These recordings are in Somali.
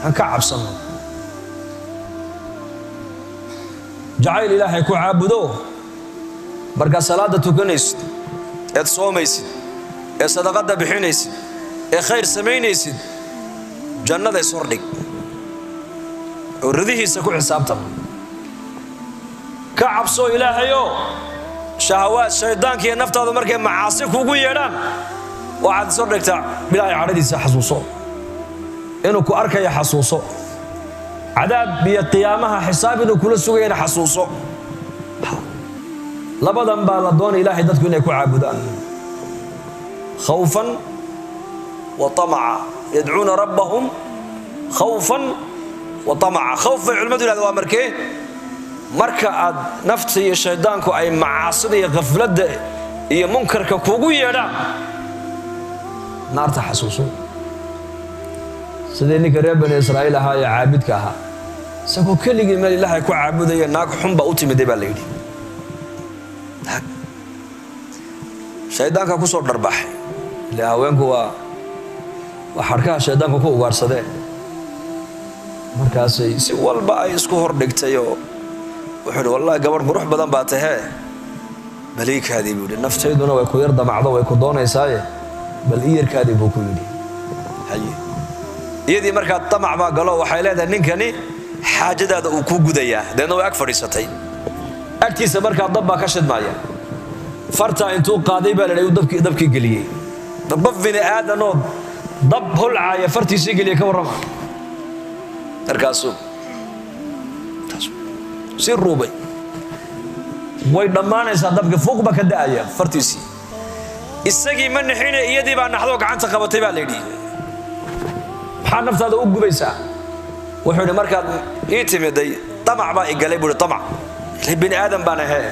Han ka cabsanno. Jacayl Ilaahay ku caabudo. Markaad salaada tukanaysid, eed soomaysid, ee sadaqadda bixinaysid, ee khayr samaynaysid, jannada ishordhig oo ridihiisa ku xisaabtan. Ka cabso Ilaahayo. Shahawaad shaydaanka iyo naftaadu markay macaasi kugu yeedhaan, waxaad ishordhigtaa Ilaahay cadhadiisa. Xasuuso inuu ku arkaya, xasuuso cadaab iyo qiyaamaha xisaab inuu kula sugayana xasuuso. Labadan baa la doonay Ilaahay dadku inay ku caabudaan: khawfan wa tamaca. Yadcuuna rabbahum khawfan wa tamaca. Khawf bay culimmadu yidhahda waa markee? Marka aad nafta iyo shaydaanku ay macaasida iyo khafladda iyo munkarka kugu yeedhaan, naarta xasuuso. Sidii ninka reer Bani Israa'iil ahaa ee caabidka ahaa, isagoo keligii meel Ilaahay ku caabudaya, naag xun baa u timiday baa la yidhi. Naag shaydaanka ku soo dharbaxay ile haweenku waa xadhkaha shaydaanku ku ugaarhsadeen. Markaasay si walba ay isku hordhigtay oo wuxuu yidhi: "Wallahi, gabadh qurux badan baa tahee, baliikaadii," buu yidhi, "naftayduna way ku yar damacdo, way ku doonaysaaye, bal iyarkaadii," buu ku yidhi. Haye, iyadii markaa damac baa galo, waxay leedahay ninkani xaajadaada uu ku gudayaa. Deedna way ag fadhiisatay agtiisa. Markaa dab baa ka shidmaya. Fartaa intuu qaaday baa la uu dabkii geliyey. Dab bini aadanoo dab holcaaya fartiisii geliyey, ka warrama. Markaasuu si ruubay, way dhammaanaysaa dabkii, fuuq baa ka da'aya fartiisii. Isagii ma nixine, iyadii baa naxdoo gacanta qabatay baa la yidhi. "Maxaa naftaada u gubaysaa?" Wuxuu yidhi: "Markaad ii timiday damac baa i galay," buu yidhi. "Damac ile bini aadam baan ahee,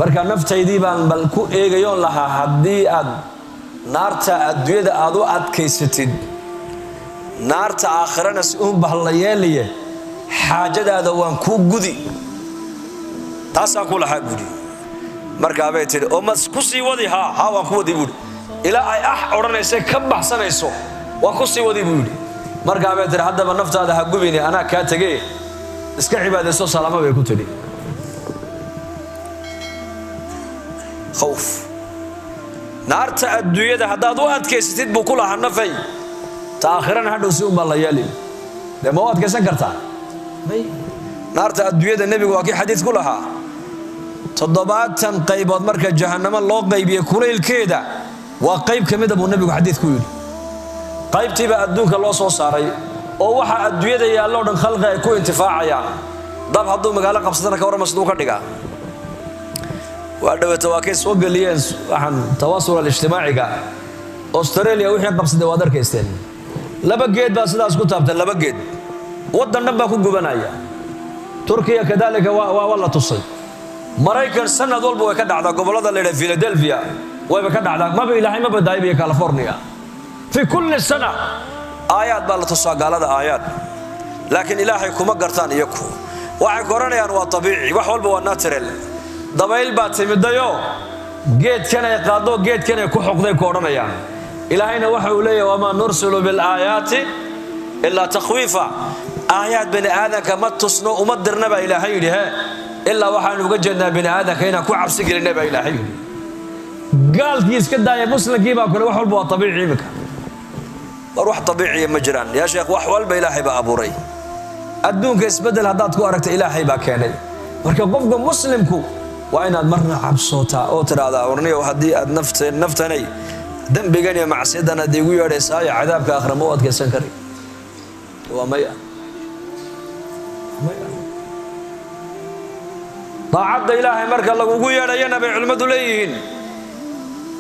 marka naftaydii baan bal ku eegayoon lahaa, haddii aad naarta adduunyada aad u adkaysatid, naarta aakhirana si uun bah la yeelaye, xaajadaada waan kuu gudi, taasaan ku lahaa," buuhi. Markaabay tidhi: "Oo ma ku sii wadi?" "Haa haa, waan ku wadi," buuhi. "Ilaa ay ah odhanaysa ka baxsanayso waan ku sii wadi," buu yidhi. Markaabay tidhi: "Haddaba naftaada ha gubini, anaa kaa tegee, iska cibaadayso." Salaama bay ku tidhi. Khawf naarta adduunyada haddaad u adkaysatid, buu ku lahaa nafay, ta aakhirana hadhow si un baa la yeeli. Dee ma u adkaysan kartaa? May. Naarta adduunyada nebigu waa kii xadiid ku lahaa, 70 qaybood marka jahannamo loo qaybiyey, kulaylkeeda waa qayb ka mida, buu nebigu xadiid ku yidhi. Qaybtiibaa adduunka loo soo saaray oo waxa adduunyada yaalloo dhan khalqi ay ku intifaacayaan. Dab hadduu magaalo qabsadana, ka warrama siduu ka dhigaa? Waa dhawata waa kay soo geliyeen waxaan tawaasul alijtimaaciga, Australia wixii qabsaday waad arkaysteen. Laba geed baa sidaas ku taabtay, laba geed waddan dhan baa ku gubanaya. Turkiya kadalika waa la tusay. Maraykan sanad walba way ka dhacdaa, gobollada la yidhaha Philadelphia wayba ka dhacdaa, maba Ilaahay ma badaayo, iyo California. Fi kulli sana aayaad baa la tusaa gaalada, aayaad, laakiin Ilaahay kuma gartaan. Iyaku waxay ku odhanayaan waa abiici, wax walba waa natural, dabayl baa timidayoo geedkanay qaado, geedkanay ku xoqday, ku odhanayaan. Ilaahayna waxa uu leeyahy: "Wamaa nursilu bilaayaati ilaa takhwiifa." Aayaad bani aadanka ma tusno, uma dirna, baa Ilaahay yidhi. He, ilaa waxaanu uga jeednaa bani aadanka inaan ku cabsi gelinna, baa Ilaahay yidhi. Gaalkii iska daaya, muslimkii baa kule wax walba waa abiici iminka. War wax abiiciya ma jiraan, yaa sheekh, wax walba Ilaahay baa abuuray. Adduunka isbeddel haddaad ku aragta, Ilaahay baa keenay. Marka qofka muslimku waa inaad marna cabsootaa oo tidhaahdaa: "Warniyow, haddii aad naftanay dembigan iyo macsiyadan aad iigu yeedhaysaayo, cadaabka aakhira ma u adkaysan kari." Waa maya, maya. Daacadda Ilaahay marka lagugu yeedhayana, bay culimmadu leeyihiin,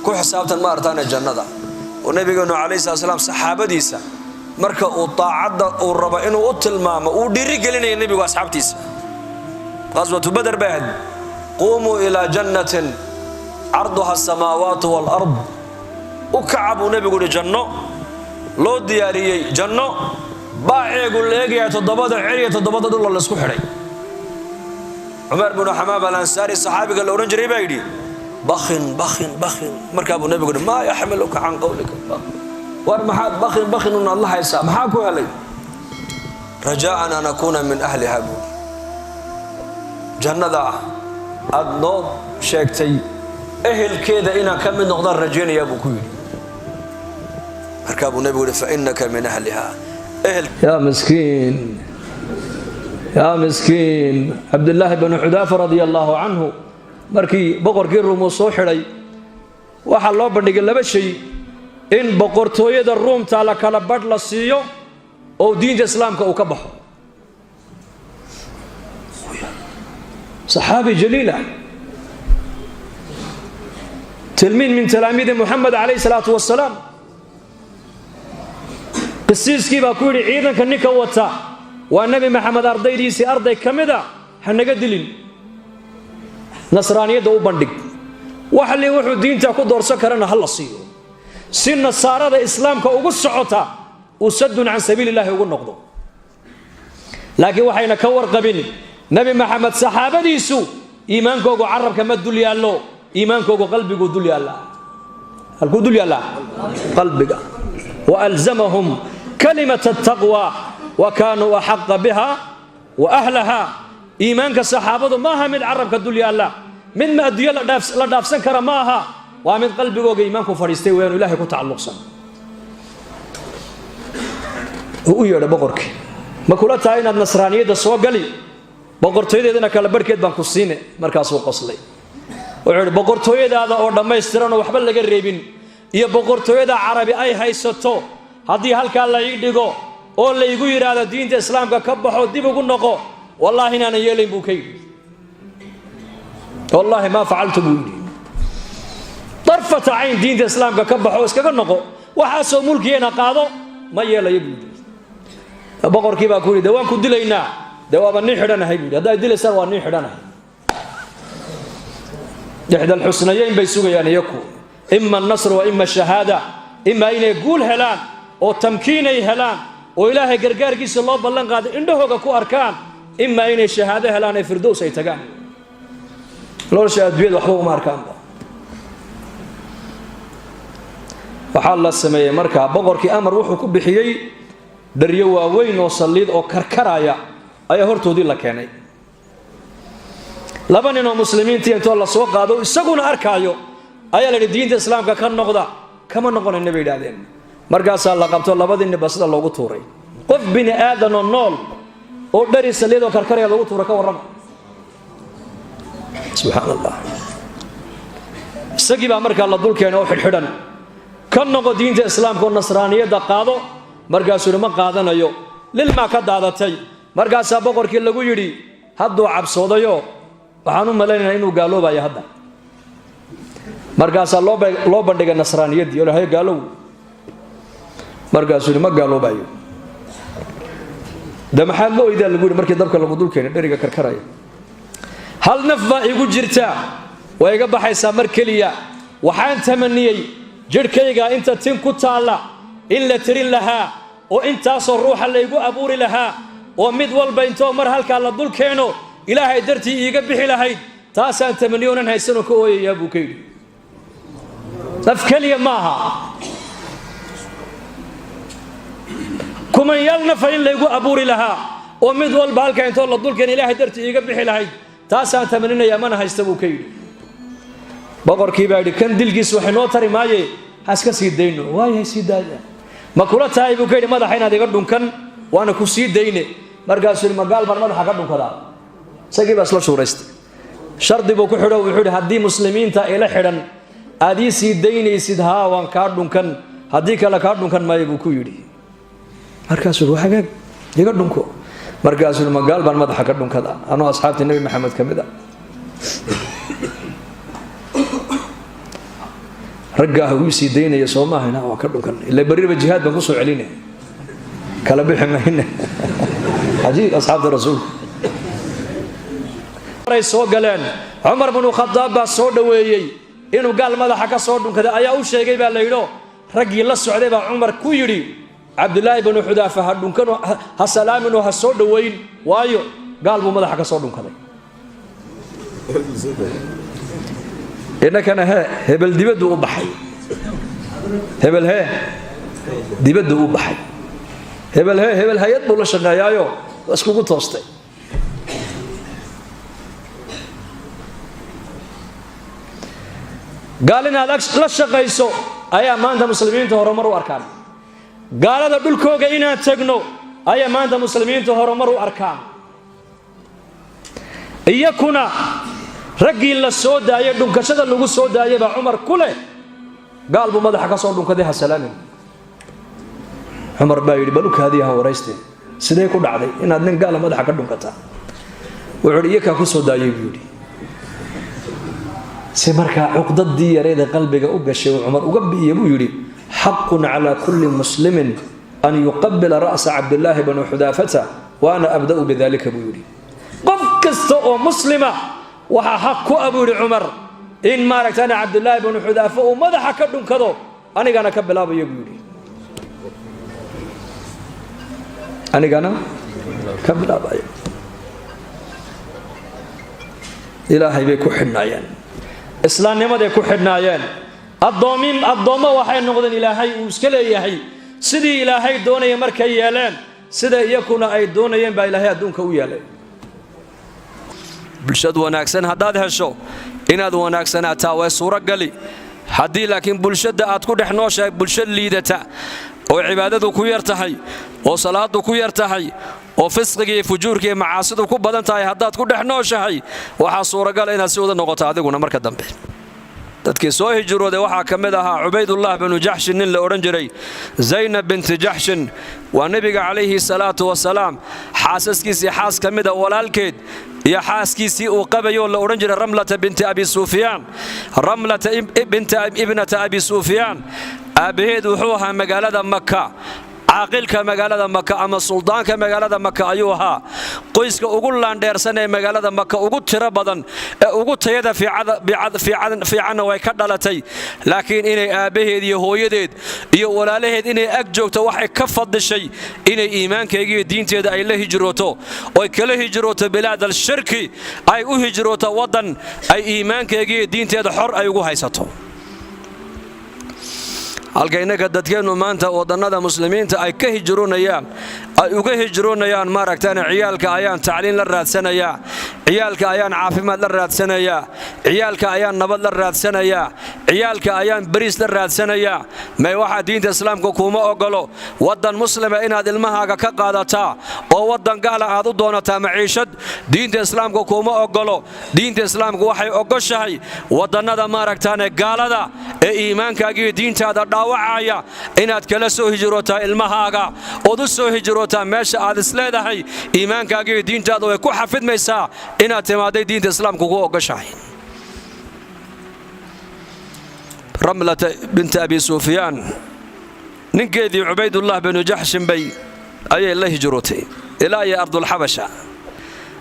ku xisaabtan ma artaane jannada. Oo nabigeenu calayhi salat slaam saxaabadiisa marka uu daacadda uu rabo inuu u tilmaamo, uu dhiiri gelinaya nebigu asxaabtiisa, qaswatu Bader bay ahayd: "Quumuu ilaa jannatin carduha asamaawaatu waalard." U kaca, buu nebigu yidhi, janno loo diyaariyey, janno baaceegu la eegayaa toddobada cer iyo toddobada dhuloo laysku xidhay. Cumar binu Xamaam Alansaari, saxaabiga la odhan jiray, baa yidhi: "Bakhin, bakhin, bakhin." Markaa buu nebigu yidhi: "Maa yaxmiluka can qawlika?" War maxaad bakhin bakhin unaad la haysaa? Maxaa ku helay? Rajaa'an an akuuna min ahliha, buuri. Jannada aada noo sheegtay ehelkeeda inaan ka mid noqdaan rajaynayaa, buu ku yidhi. Markaa buu nebigu yihi, "Fainaka min ahliha." Yaa miskiin, yaa miskiin! Cabdillaahi bnu Xudaafa radia allaahu canhu, markii boqorkii Ruum uu soo xidhay, waxaa loo bandhigay laba shay: in boqortooyada Ruumta la kala badh la siiyo oo diinta Islaamka uu ka baxo. Saxaabi jaliila, tilmiid min talaamiidi Muxamed calayh salaatu wasalaam. Qisiiskii baa ku yidhi, "Ciidanka ninka wata waa Nebi Maxamed ardaydiisii arday ka mida, ha naga dilin, nasraaniyadda u bandhig, waxli wuxuu diinta ku doorsan karana ha la siiyo, si nasaarada Islaamka ugu socota uu sadun can sabiili illaahi ugu noqdo." Laakiin waxayna ka warqabin, Nebi Maxamed saxaabadiisu iimaankoogu carabka ma dul yaallo, iimaankoogu qalbiguu dul yaallaa. Halkuu dul yaallaa? Qalbiga. Waalzamahum kalimat ataqwa wa kaanuu axaqa biha wa ahlaha. Iimaanka saxaabadu ma aha mid carabka dul yaalla, mid ma adduunyo la dhaafsan kara ma aha, waa mid qalbigooga iimaanku fadhiistay weyaanu Ilahay ku tacalluqsan. Uu u yeedha boqorkii, "Ma kula tahay inaad nasraaniyadda soo gali? Boqortooyadeedana kala barhkeed baan ku siine." Markaasuu qoslay, wuxuu idhi, "Boqortooyadaada oo dhammaystiranoo waxba laga reebin iyo boqortooyada Carabi ay haysato, haddii halkaa la ii dhigo oo laygu yidhaahdo diinta Islaamka ka baxo, dib ugu noqo, wallaahi inaanan yeelayn," buu ka yidhi. "Wallaahi maa facaltu," buu yidhi, "darfata cayn. Diinta Islaamka ka baxo, iskaga noqo, waxaasoo mulkigeena qaado, ma yeelayo," buu yidhi. Boqorkii baa ku yidhi, "De waan ku dilaynaa." "De waaba nin xidhanahay," buu yidhi. "Haddaad dilaysaan, waa nin xidhanahay." Ixda alxusnayeyn bay sugayaan iyaku: ima annasr wa ima shahaada. Ima inay guul helaan oo tamkiinay helaan oo Ilaahay gargaarkiisa loo ballan qaaday indhahooga ku arkaan, ima inay shahaado helaan ee firdows ay tagaan. Nolosha adduunyada waxba uma arkaanba. Waxaa la sameeyey markaa, boqorkii amar wuxuu ku bixiyey, dharyo waaweyn oo saliid oo karkaraya ayaa hortoodii la keenay. Laba nin oo muslimiintii intoo la soo qaado, isaguna arkaayo, ayaa la yidhi, "Diinta Islaamka ka noqda." "Kama noqonayna," bay yidhahdeen. Markaasaa la qabto, labadii ninba sida loogu tuuray. Qof bini aadanoo nool oo dhari saliid oo karkaraya lagu tuura, ka warrama! Subxaan Allah! Isagii baa markaa la dul keenay oo xidhxidhan. "Ka noqo diinta Islaamka oo nasraaniyadda qaado." Markaasuu yidhi, "Ma qaadanayo." Lilmaa ka daadatay. Markaasaa boqorkii lagu yidhi, "Hadduu cabsoodayo, waxaan u malaynaynaa inuu gaaloobayo hadda." Markaasaa loo bandhigay nasraaniyaddii oo lahay, "Gaalow." Markaasuu yidhi, "Ma gaaloobayo." "De maxaad la oydaa?" lagu yidhi markii dabka lagu dul keenay dheriga karkaraya. "Hal naf baa igu jirta, way iga baxaysaa mar keliya. Waxaan tamaniyey jidhkayga inta tin ku taalla in la tirin lahaa oo intaasoo ruuxa laygu abuuri lahaa, oo mid walba intoo mar halkaa la dul keeno Ilaahay dartii iiga bixi lahayd. Taasaan tamaniyo onan haysanoo ka ooyayaa," buu ka yidhi. Naf keliya ma aha, kumanyaal nafa in laygu abuuri lahaa oo mid walba halkaa intoo la dul keeno Ilaahay dartii iiga bixi lahayd, taasaan tamaninayaa, mana haysta, buu ka yidhi. Boqorkii baa yidhi, "Kan dilkiis wax inoo tari maaye, ha iska sii dayno." "Waayahay, sii daaya." "Ma kula tahay," buu ka yidhi, "madaxa inaad iga dhunkan, waana ku sii dayne?" Markaasuu yidhi, "Magaal baan madaxa ka dhunkadaa?" Isagii baa isla shuuraystay. Shardi buu ku xidho, wuxuu yidhi, "Haddii muslimiinta ila xidhan aad ii sii daynaysid, haa, waan kaa dhunkan, haddii kale kaa dhunkan maayo," buu ku yidhi. Markaasuu yidhi, "Hagaag, iga dhunko." Markaasuu yidhi, "Magaal baan madaxa ka dhunkadaa, anoo asxaabtii Nebi Maxamed ka mid a? Raggaa ugu sii daynaya soo maahayna, waan ka dhunkan, ila berriba jihaad baan kusoo celinaya, kala bixi mayne." Cajiib, asxaabta rasuulka ay soo galeen. Cumar binu Khadaab baa soo dhoweeyey. Inuu gaal madaxa ka soo dhunkaday ayaa u sheegay baa la yidho. Raggii la socday baa Cumar ku yidhi, "Cabdulaahi binu Xudaafa ha dhunkano, ha salaaminoo ha soo dhoweyn, waayo gaal buu madaxa ka soo dhunkaday." Innakana hee, hebel dibaddu u baxay, hebel hee dibaddu u baxay. Hebel he hebel hay-ad buu la shaqeeyaayo waa iskugu toostay. Gaal inaad la shaqayso ayaa maanta muslimiinta horumar u arkaan. Gaalada dhulkooga inaan tagno ayaa maanta muslimiinta horumar u arkaan. Iyakuna raggii la soo daayay, dhunkashada lagu soo daayay baa Cumar ku leh, gaal buu madaxa ka soo dhunkaday, ha salaamin. Cumar baa yidhi, balukaadii han warayste, sidee ku dhacday inaad nin gaala madaxa ka dhunkataa? Wuxuu yidhi, iyakaa ku soo daayay buu yidhi. Si markaa cuqdadii yareeda qalbiga u gashay uu Cumar uga bi'iye buu yidhi, xaqun calaa kulli muslimin an yuqabila ra'sa Cabdillaahi bni Xudaafata wa ana abda'u bidalika buu yidhi. Qof kasta oo muslima waxaa xaq ku ah, buu yidhi Cumar, in maaragtana Cabdillaahi bnu Xudaafa uu madaxa ka dhunkado, anigana ka bilaabayo buu yidhi, anigana ka bilaabayo. Ilaahay bay ku xidhnaayeen, islaamnimaday ku xidhnaayeen. Addoomin addoommo waxay noqdeen Ilaahay uu iska leeyahay. Sidii Ilaahay doonaya markay yeeleen, sida iyakuna ay doonayeen baa Ilaahay adduunka u yeelay. Bulshad wanaagsan haddaad hesho, inaad wanaagsanaataa way suuragali. Haddii laakiin bulshadda aad ku dhex nooshahay bulsho liidata oo cibaadadu ku yar tahay, oo salaadu ku yar tahay, oo fisqiga iyo fujuurka iyo macaasidu ku badan tahay haddaad ku dhex nooshahay, waxaa suuragala inaad si wada noqoto adiguna marka dambe. Dadkii soo hijrooday waxaa ka mid ahaa Cubaydullah binu Jaxshin, nin la odhan jiray. Zaynab binti Jaxshin waa nebiga calayhi salaatu wasalaam xaasaskiisii xaas ka mida, walaalkeed iyo xaaskiisii uu qabayoo la odhan jiray Ramlata binti Abi Sufyaan, Ramlata binta ibnata Abi Sufyaan. Aabbaheed wuxuu ahaa magaalada Maka caaqilka magaalada Maka ama suldaanka magaalada Maka ayuu ahaa. Qoyska ugu laandheersan ee magaalada Maka ugu tiro badan ee ugu tayada fiicanna way ka dhalatay. Laakiin inay aabbaheed iyo hooyadeed iyo walaalaheed inay ag joogto waxay ka fadishay inay iimaankayga iyo diinteeda ay la hijrooto, oy kala hijrooto bilaad al-shirki, ay u hijrooto waddan ay iimaankayga iyo diinteeda xor ay ugu haysato. Halka innaka dadkeennu maanta waddannada muslimiinta ay ka hijroonayaan, ay uga hijroonayaan maaragtaan ciyaalka ayaan tacliin la raadsanayaa, ciyaalka ayaan caafimaad la raadsanayaa, ciyaalka ayaan nabad la raadsanayaa, ciyaalka ayaan bariis la raadsanayaa. May, waxaa diinta islaamka kuuma ogolo waddan muslima inaad ilmahaaga ka qaadataa oo waddan gaala aad u doonataa maciishad. Diinta islaamka kuuma ogolo. Diinta islaamku waxay ogoshahay waddannada maaragtaane gaalada ee iimaankaaga iyo diintaada dhaawacaya inaad kala soo hijrootaa ilmahaaga, ood u soo hijrootaa meesha aad isleedahay iimaankaaga iyo diintaada way ku xafidmaysaa inaad timaaday diinta islaamku ku ogoshahay. Ramlata binta Abi Sufyaan ninkeedii Cubaydullah binu Jaxshin bay ayay la hijrootay ilaa iyo Ardulxabasha.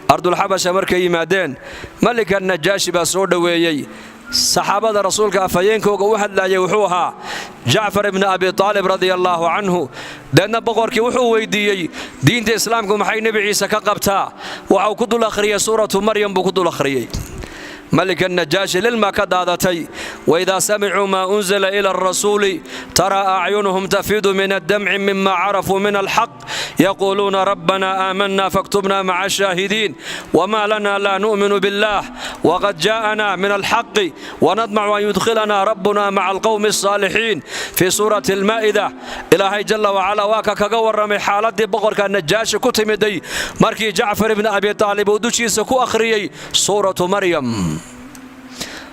Ardulxabasha markay yimaadeen, malika Najaashi baa soo dhoweeyey. Saxaabada rasuulka afhayeenkooga u hadlaayay wuxuu ahaa Jacfar ibni Abi Aalib radia allaahu canhu. Deedna boqorkii wuxuu weydiiyey, diinta islaamku maxay Nebi Ciise ka qabtaa? Waxau ku dul akhriyey suuratu Maryam buu ku dul akhriyey. Malika Najaashi lilma ka daadatay. Waidaa samicuu maa unzila ila alrasuuli taraa acyunuhum tafiidu min addamci mima carafuu min alxaq yaquuluuna rabbana aamanna faktubna maca ashaahidiin wma lana laa nu'minu billah waqad jaa'ana min alxaqi wanadmacu an yudkhilana rabbuna maca alqowmi alsaalixiin. Fii suurati almaa'ida Ilaahay jalla wacala waa ka kaga warramay xaaladii boqorka Najaashi ku timiday markii Jacfar ibni Abi Aalib uu dushiisa ku akhriyey suuratu Maryam.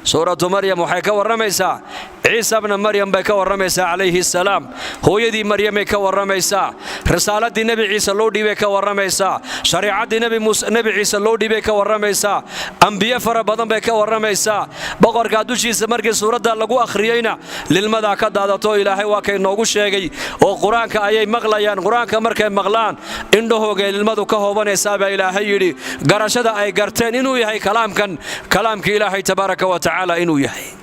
Suuratu Maryam waxay ka warramaysaa Ciisa bna Maryam bay ka warramaysaa calayhi salaam. Hooyadii Maryamay ka warramaysaa, risaaladii Nebi Ciise loo dhiibay ka warramaysaa, shariicaddii Nebi Ciise loo dhiibay ka warramaysaa, ambiye fara badan bay ka warramaysaa. Boqorkaa dushiisa markii suuradda lagu akhriyeyna lilmadaa ka daadato. Ilaahay waa kay noogu sheegay oo qur-aanka ayay maqlayaan. Qur-aanka markay maqlaan indhahoogay lilmadu ka hoobanaysaa baa Ilaahay yidhi, garashada ay garteen inuu yahay kalaamkan kalaamkii Ilaahay tabaaraka wa tacaala inuu yahay.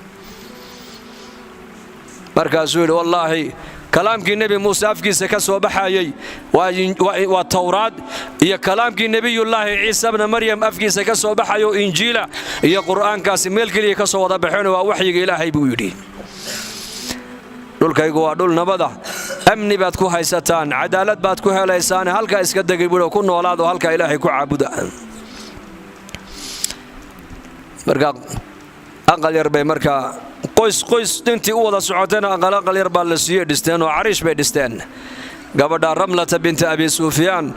Markaasuu yidhi, wallaahi kalaamkii Nebi Muuse afkiisa ka soo baxayey waa Towraad, iyo kalaamkii Nebiyullaahi Ciise bna Maryam afkiisa ka soo baxayo Injiila iyo qur'aankaasi meel keliya ka soo wada baxeen, waa waxyiga Ilaahay buu yidhi. Dhulkaygu waa dhul nabada. Amni baad ku haysataan, cadaalad baad ku helaysaan, halkaa iska degay buui, ku noolaado halkaa, Ilaahay ku caabuda. Marka aqal yar bay markaa qoys qoys intii u wada socotayna aqal yar baa la siiyey, dhisteen oo cariish bay dhisteen. Gabadha Ramlata binta Abi Sufyaan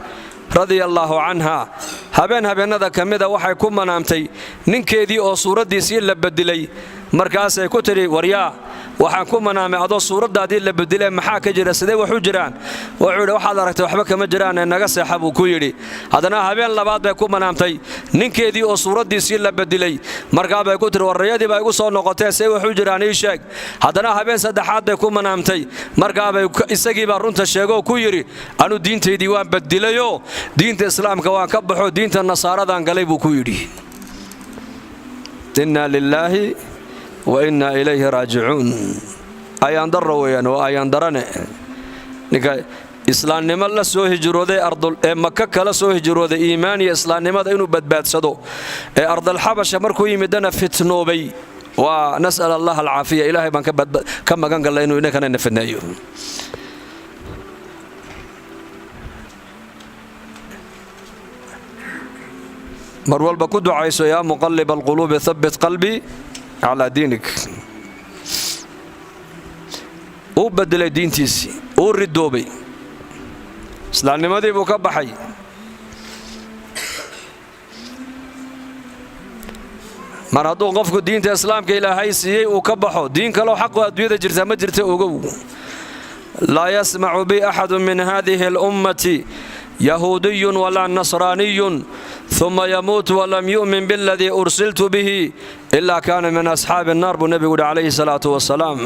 radia allaahu canha habeen habeennada ka mida waxay ku manaamtay ninkeedii oo suuraddiisii la bedilay. Markaasay ku tidhi, "Waryaa, waxaan ku manaamay adoo suuraddaadii la bedile, maxaa ka jira? Sidee wax u jiraan?" Wuxuu yidhi, "Waxaad aragtay waxba kama jiraan ee naga seexa," buu ku yidhi. Haddana habeen labaad bay ku manaamtay ninkeedii oo suuraddiisii la bedilay. Markaa bay ku tidhi, "Warrayadii baa igu soo noqotee, see wax u jiraan? Ii sheeg." Haddana habeen saddexaad bay ku manaamtay. Markaabay isagiibaa runta sheegoo ku yidhi, "Anu diintaydii waan bedilayoo diinta Islaamka waan ka baxo, diinta Nasaaradan galay," buu ku yidhi. Inna lilaahi wa inna ilayhi raajicuun. Ayaandaro weeyaan, waa ayaandarane. Ninka islaamnimo la soo hijrooday ee Maka kala soo hijrooday, iimaan iyo islaamnimada inuu badbaadsado, ee ardalxabasha markuu yimidana fitnoobay, waa nas'al Allah alcaafiya. Ilaahay baan ka magan gallay inuu inankana na fidneeyo. Mar walba ku ducayso, "Yaa muqallib alquluubi, habbit qalbii calaa diinik." Uu bedelay diintiisii, uu ridoobay, islaamnimadii buu ka baxay. Mar hadduu qofku diinta Islaamka Ilaahay siiyey uu ka baxo, diin kaloo xaqu adduunyada jirtaa ma jirta, ogow. Laa yasmacu bi axadu min hadihi alummati yahuudiyun walaa nasraaniyun uma yamuut walam yu'min biاladii ursiltu bihi ilaa kaana min asxaabi annaar, buu nebigu yidhi calayhi salaatu wasalaam.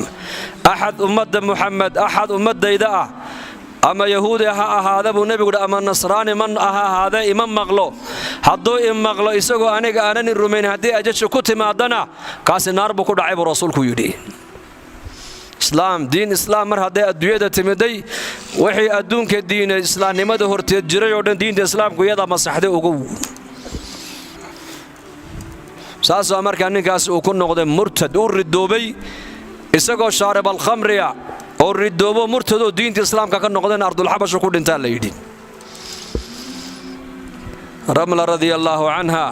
Axad ummadda Muxamed, axad ummaddayda ah, ama yahuudi ha ahaada, buu nebigu yidhi, ama nasraani man ha ahaadee, ima maqlo, hadduu i maqlo isagoo aniga aanani rumayn, haddii ajashu ku timaadana, kaasi naar buu ku dhacay, buu rasuulku yidhi. Islaam, diin Islaam mar hadday adduunyada timiday, wixii adduunka diina islaamnimada horteed jiray oo dhan diinta Islaamku iyadaa masaxday, ogow. Saasoo markaa ninkaas uu ku noqday murtad, uu ridoobay isagoo shaarib alkhamriya oo ridoobo, murtadoo diinta Islaamka ka noqdeen, ardulxabashu ku dhintaa la yidhi. Ramla radia allaahu canha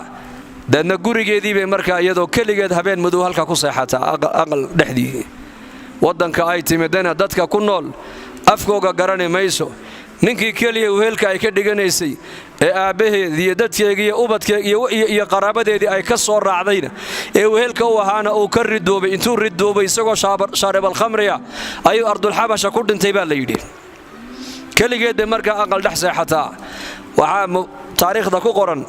deedna gurigeedii bay markaa iyadoo keligeed habeen madow halkaa ku seexataa aqal dhexdii. Waddanka ay timidana dadka ku nool afkooga garani mayso. Ninkii keliya wehelka ay ka dhiganaysay ee aabbaheed iyo dadkeegi iyo ubadkeeg iyo qaraabadeedii ay ka soo raacdayna ee wehelka u ahaana uu ka ridoobay. Intuu ridoobay isagoo shaaribalkhamriya ayuu ardulxabasha ku dhintay, baa la yidhi. Keligeed bay markaa aqal dhex seexataa. Waxaa taariikhda ku qoran,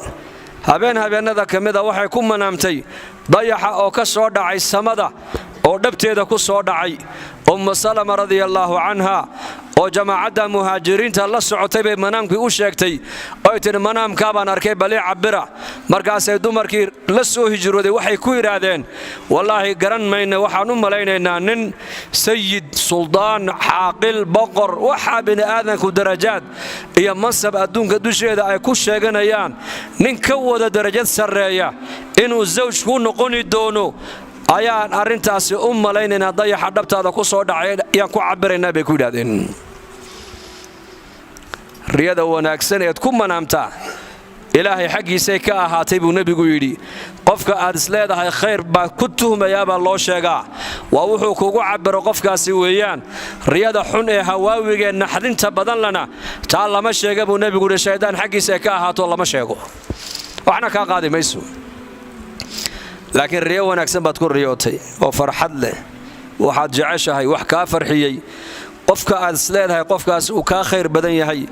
habeen habeennada ka mida waxay ku manaamtay dayaxa oo ka soo dhacay samada oo dhabteeda ku soo dhacay. Ummu Salama radia allaahu canha oo jamaacadda muhaajiriinta la socotay bay manaamkii u sheegtay oy tidhi, "Manaamkaa baan arkay, balii cabbira." Markaasay dumarkii la soo hijrooday waxay ku yidhaahdeen, "Wallaahi garan mayna, waxaan u malaynaynaa nin sayid, suldaan, xaaqil, boqor, waxaa bini'aadanku darajaad iyo mansab adduunka dusheeda ay ku sheeganayaan nin ka wada darajad sarreeya inuu zawj kuu noqoni doono ayaan arrintaasi u malaynaynaa. Dayaxa dhabtaada ku soo dhacay ayaan ku cabbiraynaa," bay ku yidhahdeen. Riyada wanaagsan eed ku manaamtaa Ilaahay xaggiisay ka ahaatay, buu nebigu yidhi. Qofka aad isleedahay khayr baa ku tuhmayaabaa loo sheegaa, waa wuxuu kugu cabbiro qofkaasi weeyaan. Riyada xun ee hawaawigee naxdinta badan lana, taa lama sheega, buu nebigu yidhi. Shaydaan xaggiisa ay ka ahaato lama sheego, waxna kaa qaadi mayso. Laakiin riyo wanaagsan baad ku riyootay oo farxad leh, waxaad jeceshahay, wax kaa farxiyey, qofka aad isleedahay qofkaas uu kaa khayr badan yahay,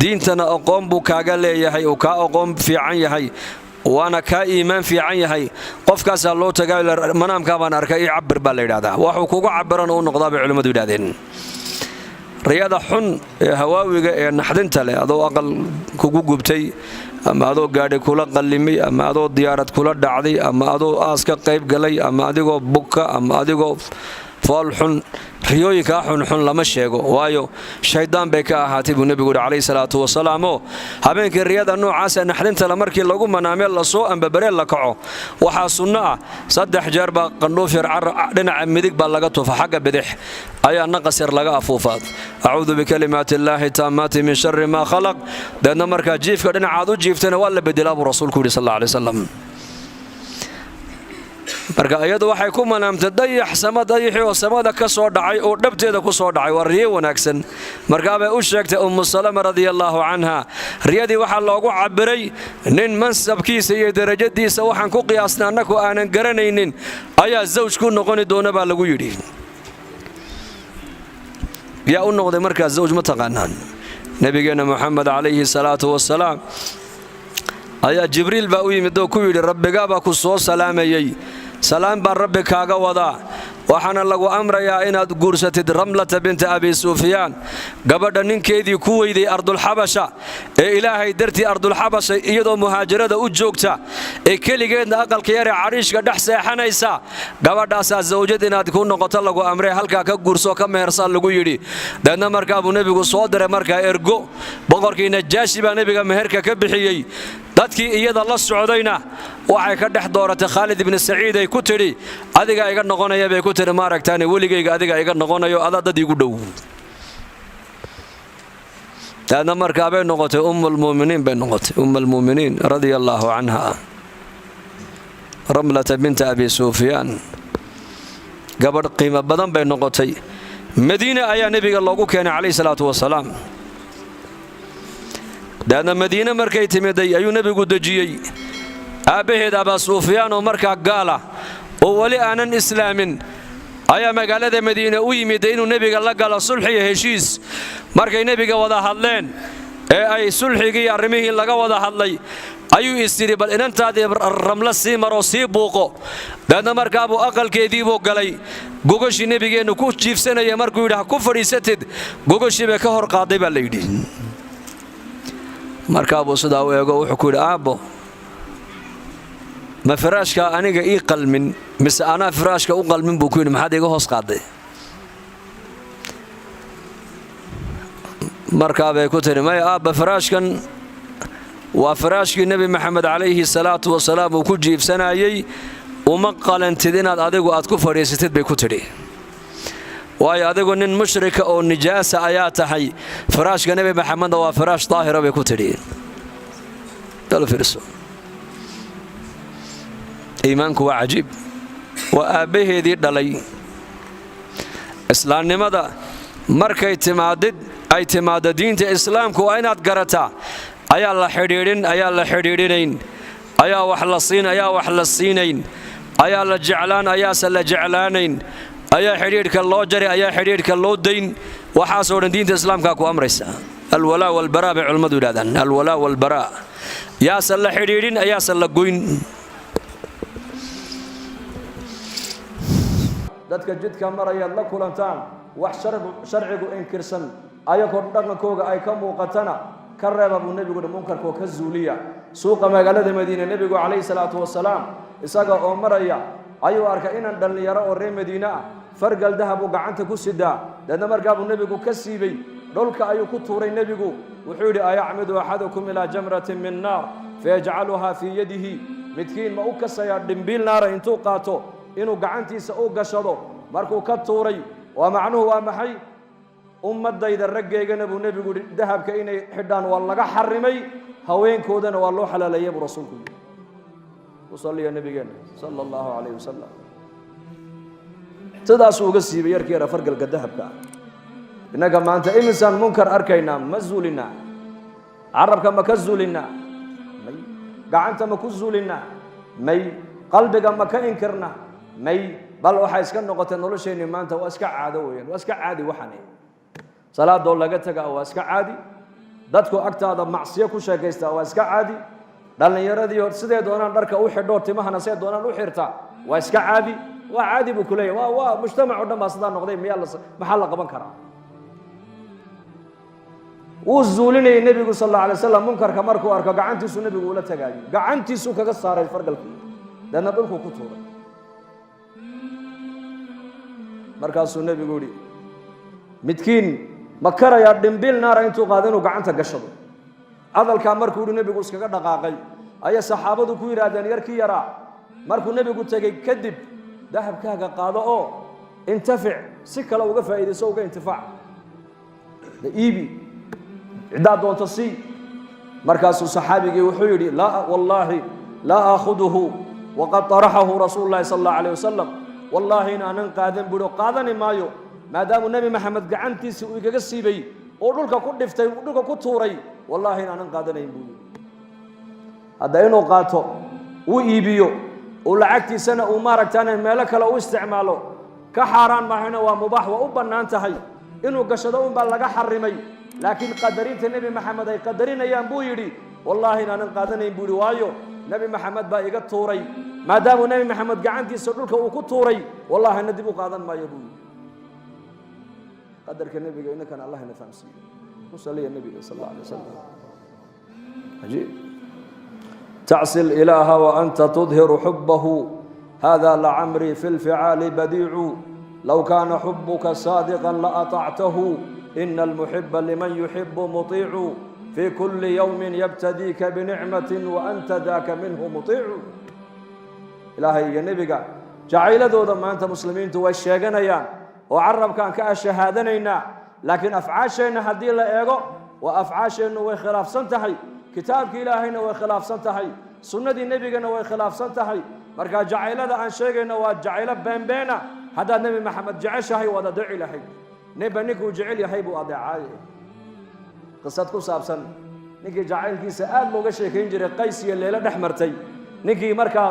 diintana aqoon buu kaaga leeyahay, uu kaa aqoon fiican yahay, waana kaa iimaan fiican yahay, qofkaasaa loo tagaa, "Manaamkaa baan arkay, ii cabir," baa la yidhahdaa. Waxuu kugu cabirana u noqdaa, bay culimmadu yidhahdeen. Riyada xun ee hawaawiga ee naxdinta leh, adoo aqal kugu gubtay, ama adoo gaadhi kula qallimay, ama adoo diyaarad kula dhacday, ama adoo aas ka qayb galay, ama adigoo buka, ama adigoo Foolxun, riyooyinkaa xunxun lama sheego, waayo shaydaan bay ka ahaatay buu nebigu yidhi calayhi salaatu wasalaam. Oo habeenkii riyada noocaasa naxdintale markii lagu manaamee lasoo ambabaree la kaco, waxaa sunno ah 3 jeer baa qandhuuf yar dhinaca midig baa laga tufa, xagga bidix ayaa naqas yar laga afuufaa, acuudu bikalimaati illaahi taammaati min shari maa khalaq. Deedna markaa jiifka dhinacaad u jiiftana waa la bedelaa buu rasuulku yidhi sal alla alay wasalam. Marka iyadu waxay ku manaamtay dayax sama, dayaxii oo samada ka soo dhacay oo dhabteeda ku soo dhacay. Waa riyo wanaagsan. Markaabay u sheegtay Ummu Salama radia allaahu canha. Riyadii waxaa loogu cabiray nin mansabkiisa iyo darajadiisa waxaan ku qiyaasnay annaku aanan garanaynin ayaa zawj ku noqoni doona baa lagu yidhi. Yaa u noqday markaa zawj? Ma taqaanaan? Nebigeenna Moxamed calayhi salaatu wasalaam ayaa Jibriil baa u yimid oo ku yidhi, rabbigaabaa ku soo salaamayey, salaam baan rabbi kaaga wadaa, waxaana lagu amrayaa inaad guursatid Ramlata binta Abi Sufyaan, gabadha ninkeedii ku weyday Ardulxabasha ee Ilaahay dartii Ardulxabasha iyadoo muhaajirada u joogta ee keligeedna aqalka yaree cadhiishka dhex seexanaysa. Gabadhaasaa zawjad inaad ku noqoto lagu amray, halkaa ka guursoo ka mehersaa lagu yidhi. Deedna markaa buu nebigu soo diray markaa ergo. Boqorkii Najaashi baa nebiga meherka ka bixiyey. Dadkii iyada la socdayna waxay ka dhex dooratay Khaalid ibni Saciid ay ku tidhi, adigaa iga noqonaya bay ku tidhi, maaragtaane weligayga adigaa iga noqonayo, adaa dad iigu dhow. Daadna markaa bay noqotay ummulmuminiin bay noqotay, umm almuuminiin radia allaahu canha, Ramlata binta Abi Sufyaan. Gabadh qiimo badan bay noqotay. Madiine ayaa nebiga loogu keenay calayhi salaatu wasalaam. Daadna Madiine markay timiday ayuu nebigu dejiyey. Aabbaheed Abaa Sufyaan oo markaa gaala oo weli aanan islaamin ayaa magaalada Madiine u yimid inuu nebiga la galo sulxiyo heshiis. Markay nebiga wada hadleen ee ay sulxigii arrimihii laga wada hadlay, ayuu is yidhi, bal inantaadii Ramlo sii maroo sii buuqo. Daadna markaabuu aqalkeediibuu galay. Gogoshii nebigeennu ku jiifsanaya markuu yidhi, ha ku fadhiisatid, gogoshii bay ka hor qaaday baa la yidhi. Markaabuu sidaa u eego, wuxuu ku yidhi, aabbo, ma firaashka aniga ii qalmin mise anaa firaashka u qalmin? Buu ku yidhi, maxaad iiga hoos qaaday? Markaabay ku tidhi, maya aabba, firaashkan waa firaashkii Nebi Maxamed calayhi salaatu wasalaam uu ku jiibsanayey, uma qalantid inaad adigu aad ku fadhiisatid, bay ku tidhi, waayo adigu nin mushrika oo nijaasa ayaa tahay, firaashka Nebi Maxamedna waa firaash daahira, bay ku tidhi. Iimaanku waa cajiib. Waa aabbaheedii dhalay. Islaamnimada markay timaadid, ay timaaddo diinta islaamku, waa inaad garataa ayaa la xidhiidhin, ayaa la xidhiidhinayn, ayaa wax la siin, ayaa wax la siinayn, ayaa la jeclaan, ayaase la jeclaanayn, ayaa xidhiidhka loo jari, ayaa xidhiidhka loo dayn. Waxaasoo dhan diinta islaamkaa ku amraysa. Alwalaa walbaraa bay culimmadu yidhahdaan. Alwalaa walbaraa, yaase la xidhiidhin, ayaase la goyn. Dadka jidka marayaad la kulantaan wax sharcigu inkirsan ayagoo dhaqankooga ay ka muuqatana, ka reeba buu nebigu hi, munkarkoo ka zuuliya. Suuqa magaalada Madiine nebigu calayhi salaatu wasalaam isaga oo maraya ayuu arkay inan dhallinyaro oo reer Madiine ah fargal dahab uu gacanta ku sidaa. Deedna markaabuu nebigu ka siibay, dhulka ayuu ku tuuray. Nebigu wuxuu yidhi, ayacmidu axadukum ilaa jamratin min naar fayajcaluhaa fii yadihi? Midkiin ma u kasayaa dhimbiil naara intuu qaato inuu gacantiisa u gashado? Markuu ka tuuray, waa macnuhu waa maxay? Ummadayda raggeygana, buu nebigu yidhi, dahabka inay xidhaan waa laga xarimay, haweenkoodana waa loo xalaaleeyey, buu rasuulku yidhi. Ku salliya nebigeenna sala allahu calayhi wasalam. Sidaasuu uga siibay yarkii yara fargalka dahabka ah. Innaga maanta imisaan munkar arkaynaa? Ma zuulinaa? Carabka ma ka zuulinaa? May. Gacanta ma ku zuulinaa? May. Qalbiga ma ka inkirnaa? May. Bal waxay iska noqotay nolosheenni maanta waa iska caado weeyaan, waa iska caadi. Waxani salaadoo laga tagaa waa iska caadi, dadku agtaada macsiyo ku sheekaystaa waa iska caadi, dhallinyaradii hor sidee doonaan dharka u xidhoo timahana sidee doonaan u xirtaa waa iska caadi. Waa caadi buu ku leeyahy. Waa mujtamac o dhan baa sidaa noqday. Miyaa la maxaa la qaban karaa? Wuu zuulinayay nebigu sal alla alay slam munkarka markuu arko, gacantiisuu nebigu ula tagaayo, gacantiisuu kaga saaray fargalkii, deedna dhulkuu ku tuuray. Markaasuu Nebigu yidhi, midkiin ma karayaa dhimbiil naara intuu qaado inuu gacanta gashado? Hadalkaa markuu yidhi, Nebigu iskaga dhaqaaqay. Ayay saxaabadu ku yidhaahdeen yarkii yaraa markuu Nebigu tegey kadib, dahabkaaga qaado oo intafic, si kale uga faa'iidayso, uga intifaac da, iibi, ciddaa doonto sii. Markaasuu saxaabigii wuxuu yidhi, laa wallaahi, laa aakhuduhu waqad طaraxahu rasuulu llahi sala allahu alayh wasalam. Wallaahi in aanan qaadan buuhi, oo qaadani maayo maadaamuu Nebi Maxamed gacantiisii uu igaga siibay oo dhulka ku dhiftay, uu dhulka ku tuuray. Wallaahi in aanan qaadanayn buu yidhi. Hadda inuu qaato, uu iibiyo, uu lacagtiisana uu maaragtaane meelo kale u isticmaalo ka xaaraan maahayna, waa mubaax, waa u bannaan tahay. Inuu gashado unbaa laga xarimay, laakiin qadarinta Nebi Maxamed ay qadarinayaan buu yidhi, wallaahi inaanan qaadanayn buu yidhi, waayo Nebi Maxamed baa iga tuuray. Maadaamuu Nebi Maxamed gacantiisa dhulka uu ku tuuray, wallaahina dib u qaadan maayo buu yidhi. Qadarka Nebiga inankana Allah ina fahamsiiyo. Ku saliya Nebiga sal alla alay wasalam. Cajiib. تعصي الإله وأنت تظهر حبه، هذا لعمري في الفعال بديع. لو كان حبك صادقا لأطعته، إن المحب لمن يحب مطيع. في كل يوم يبتديك بنعمة وأنت ذاك منه مطيع. Ilaahay iyo Nebiga jacayladooda maanta muslimiintu way sheeganayaan oo carabkaan ka ashahaadanaynaa, laakiin afcaasheenna haddii la eego, waa afcaasheennu way khilaafsan tahay. Kitaabki Ilaahayna way khilaafsan tahay, sunnadii Nebigana way khilaafsan tahay. Marka jacaylada aan sheegayno waa jacaylo beenbeena. Haddaad Nebi Maxamed jeceshahay, waad adeeci lahayd. Ninba ninkuu jecel yahay buu adeecaaye. Qisad ku saabsan ninkii jacaylkiisa aad looga sheekayn jiray, Qays iyo Leyle dhex martay. Ninkii markaa